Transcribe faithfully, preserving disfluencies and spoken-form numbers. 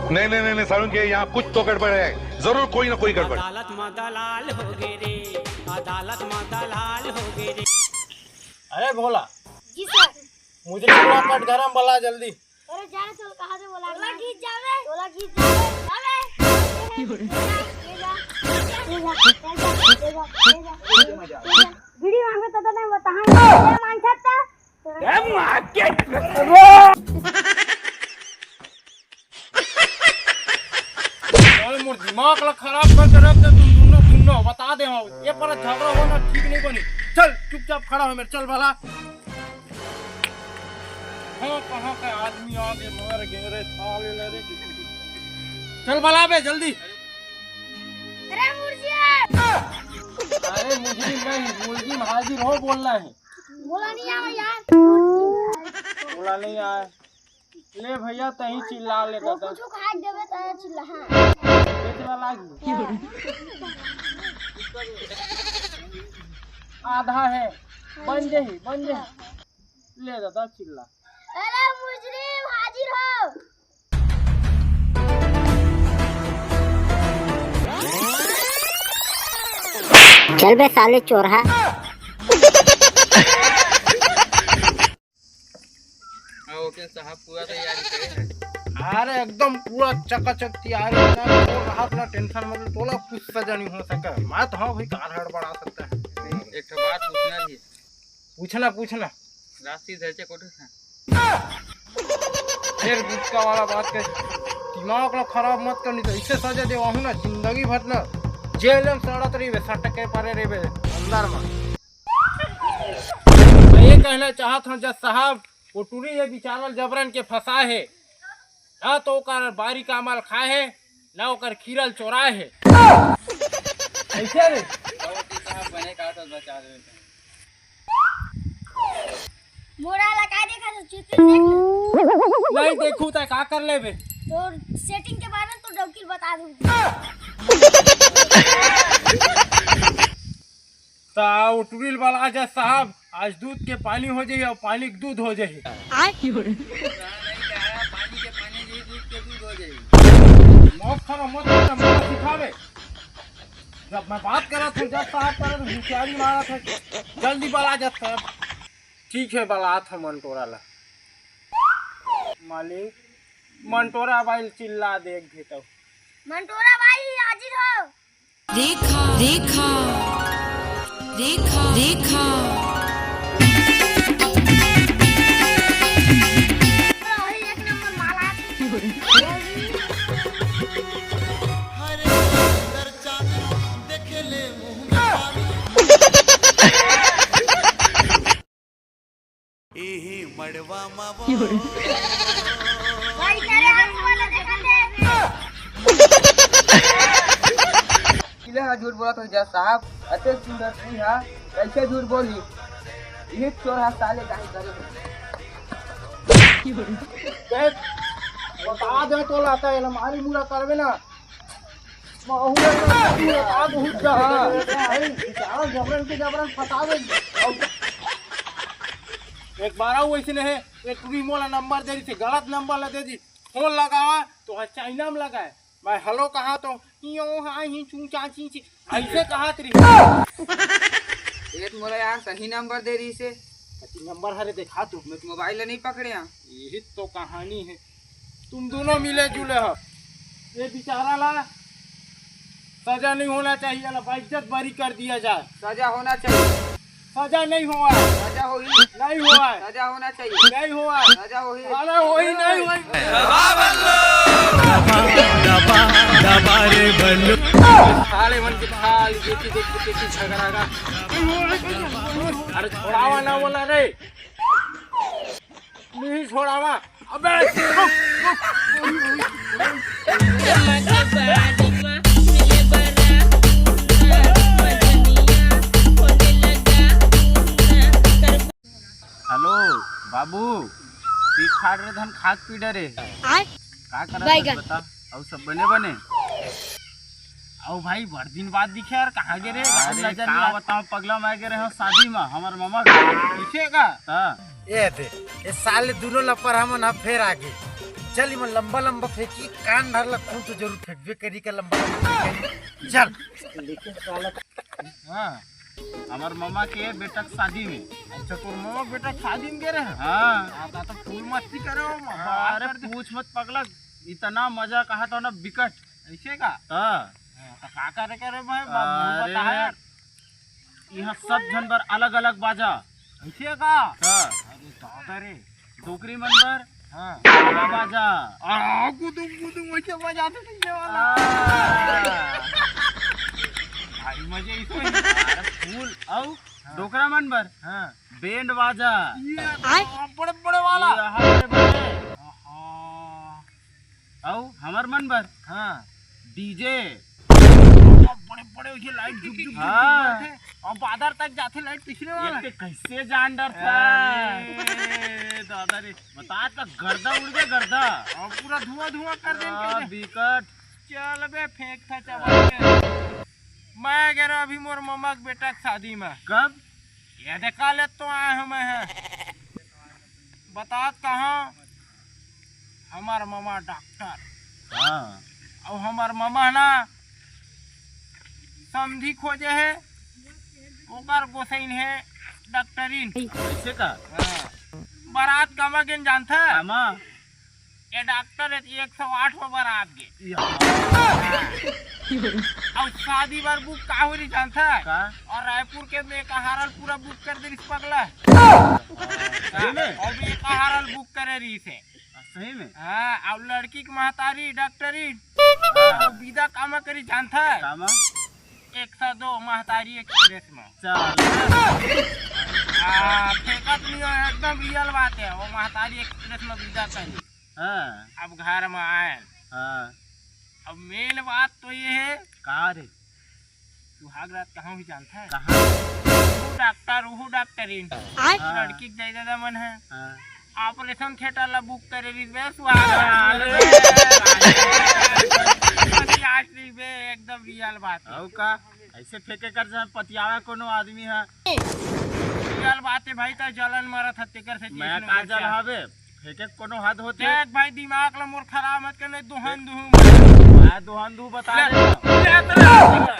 नहीं नहीं नहीं नहीं, सारुण के यहाँ कुछ तो गड़बड़ है, जरूर कोई ना कोई गड़बड़। अदालत में दलाल हो गए रे, अदालत में दलाल हो गए रे। अरे भोला, जी सर। मुझे पूरा कट गरम वाला जल्दी। अरे जाने चल, कहाँ से बोला? तोला खींच जावे। तोला खींच जावे। जावे। ये जा, ये जा, ये जा, ये जा, ये जा। बीड़ी मांगे तो तने बताहा, ये मांगता। ए मार के। अरे मोर दिमाग ला खराब करके रख दे तुम दोनों, दोनों बता दे हो। ये पर झगड़ा होना ठीक नहीं बनी। चल चुपचाप खड़ा हो मेरे, चल भला। हाँ, कहाँ का आदमी आ गए, मार गए रे, साले रे। चल भला बे, जल्दी। अरे मुर्गी। अरे मुर्गी नहीं, मुर्गी हाजिर हो बोलना है। बोला नहीं आवा यार। बोला नहीं आया। ले भैया, तहीं चिल्ला ले वो दादा। कुछ खाए देवे त चिल्ला, हाँ। बेचवा लागी। आधा है, बन जही, बन जही। ले दादा चिल्ला। अरे मुजरिम, हाजिर हो। चल बे साले चोरहा। हाँ, ओके साहब, पूरा तैयारी करे हैं। अरे एकदम पूरा चकाचक तैयारी है ना, तो राहत ना टेंशन, मतलब तोला कुछ सजा नहीं हो सका। मैं तो हाँ भाई, कार हड़बड़ा सकता है। एक ठो बात पूछना थी। पूछना, पूछना। राशि धरचे कोठे से? फिर गुटका वाला बात कर, दिमाग ला खराब मत कर, नहीं तो इसे सजा देवाहूँ ना, जिंदगी भर ना जेल में सड़त रहिबे, सटके परे रहिबे अंदर में। मैं ये कहना चाहत हूँ जज साहब, वो टूरी ये बिचारा जबरन के फंसा है, ना तो ओकर बारी का माल खाए है, ना ओकर खीरल चोराए है। कैसे रे? वकील साहब बने का तो बचा दे। मोरा ला का देखा तो चित्र देख। नहीं देखू त का कर लेबे? तो सेटिंग के बारे में तो डौकी बता दूँ। ता उटरिल वाला जज साहब, आज दूध के पानी हो जाही और पानी के दूध हो जाही। आय। पानी के पानी जी, दूध के दूध हो जाही। मौत खा, मौत खा, मौत सिखावे। जब मैं बात करत हूँ जज साहब, पर होशियारी मारत है। जल्दी बला जज साहब। ठीक है, बलात है मंटोरा ला। मालिक, मंटोरा भाई चिल्ला दे एक भी तो। मंटोरा भाई हाजिर हो। रेखा, रेखा, रेखा, रेखा। एक नंबर माला। हरे सुंदर चांद देखे ले मुंह में पानी। इही मड़वा मा वो। भाई, तेरे हाथ वाला देखा दे। इले हा झूठ बोलत हो जज साहब, अते सुंदर सी हा, कैसे झूठ बोली? इही चोर हा साले काहे करे हो? देख, बता दे तो लाता है, मारी मुरा करवे ना। महुआ का तू बता बहुत जहाँ। भाई, बेचारा जबरन के जबरन फंसा दे। एक बार आऊ वैसे नहीं, एक टुरी मोला नंबर दे रही थी, गलत नंबर ला दे दी। फोन लगावा तो हर चाइना में लगाए। मैं हेलो कहा तो यो हाँ ही चू चाची ची ऐसे कहा तेरी। ये तो मोला यार सही नंबर दे रही से। सही नंबर हरे देखा तू। मैं तो मोबाइल नहीं पकड़े हाँ। यही तो कहानी है। तुम दोनों मिले जुले हो। ये बेचारा ला सजा नहीं होना चाहिए, ला बेइज्जत बरी कर दिया जाए। सजा होना चाहिए। सजा नहीं हुआ है। सजा होई। नहीं हुआ है। सजा होना चाहिए। नहीं हुआ है। सजा होई। अरे वही नहीं हुआ। दबा, दबा रे बल्लू। साले मन के खाली देखी, देखी, देखी झगड़ा का। अरे छोड़ावा ना बोला रे। नहीं छोड़ावा। अबे रुक, रुक। हेलो बाबू, पीठ फाड़ रहे धन खाक पी डरे। आय? का करत बैगन। हस बता? अउ सब बने बने? अउ भाई, बड़ दिन बाद दिखे यार, कहाँ गे रे? अरे, नजर का नहीं आवत। बताओ, पगला मैं गे रहे हो शादी में, हमर मामा के। पीछे का? हाँ। ए दे, ए साले दोनों लपर हमन अब फेर आगे। चल, इमन लंबा लंबा फेंकी, कान धर ला, खून तो जरूर फेंकबे करी का लंबा लंबा फेंकी। चल। हाँ, हमर ममा के बेटा के शादी में। अच्छा, तोर ममा के बेटा के शादी में गे रहे? हाँ। हाँ, ता तो फूल मस्ती करे हो, ममा अरे कर दे। पूछ मत पगला, इतना मजा कहा था ना बिकट। ऐसे का? हाँ। हाँ, तो का करे करे भाई, अरे बता यार। यहाँ सब झन बर अलग-अलग बाजा। ऐसे का? हाँ। अरे दादा रे। डोकरी मन बर हाँ। गाना बाजा। आ, गुदुम, गुदुम, वैसे बजाते थे ये वाला। आ। भाई मजे इसमें। अरे फूल, अउ हाँ। डोकरा मन बर हाँ। बैंड बाजा। ये आय। बड़े, बड़े वाला। ये हाँ, बड़े, बड़े। आहा। अउ हमर मन बर हाँ। डीजे। बड़े बड़े ये लाइट जुग जुग जुग हाँ। जुग करथे। अउ बादर तक जाथे लाइट पिछले वाला। ये कैसे जान डरथा? अरे दादा रे। बता तो गर्दा उड़ गया गर्दा। अउ पूरा धुआं धुआं कर देन हाँ, कइसे? बिकट। चल बे फेंक था चबा के। मैं गे रहा अभी मोर ममा के बेटा के शादी में। कब? ये देखा ले तो आए हूँ मैं है। बतात कहाँ? हमर ममा डॉक्टर। हाँ। अउ हमर ममा ना समधी खोजे हे, ओकर गोसैन हे डॉक्टरिन। ऐसे का? हाँ। बारात कामा गेन जानथे? कामा? ये डॉक्टर हे, एक सौ आठ में बारात गे। या। अउ शादी बर बुक का हो रही जानथे? का? अउ रायपुर के में कहारल पूरा बुक कर दे रिस पगला। सही में? अउ में कहारल बुक करे रही से। सही में? हाँ, अउ लड़की के महतारी डॉक्टरी। हाँ। अउ विदा कामा करी जानथा? कामा? एक सौ दो महतारी एक्सप्रेस में। चल। हाँ, फेंकत नहीं हो, एकदम रियल बात है। वो महतारी एक्सप्रेस में विदा करी। हाँ। अब घर में आए। हाँ। अब मेन बात तो ये है। का रे? सुहाग रात कहाँ हुई जानता है? कहाँ? वो डॉक्टर, वो डॉक्टरिन। आय। हाँ। लड़की के दे दादा मन है। हाँ। ऑपरेशन थिएटर ला बुक करे रही बे सुहाग रात। अरे। पचास रही बे, एकदम रियल बात है। अउ का? ऐसे फेंके कर जाए पतियावा कोनो आदमी है। रियल बात है भाई, तो जलन मरत है तेकर से मैं चीज का नहीं जल बचा। हवे? फेंके कोनो हद होथे? देख भाई, दिमाग ला मोर खराब मत कर, नहीं दुहन दुहू। मैं दुहन दुहू बता ले, दे। ले, ले, ले।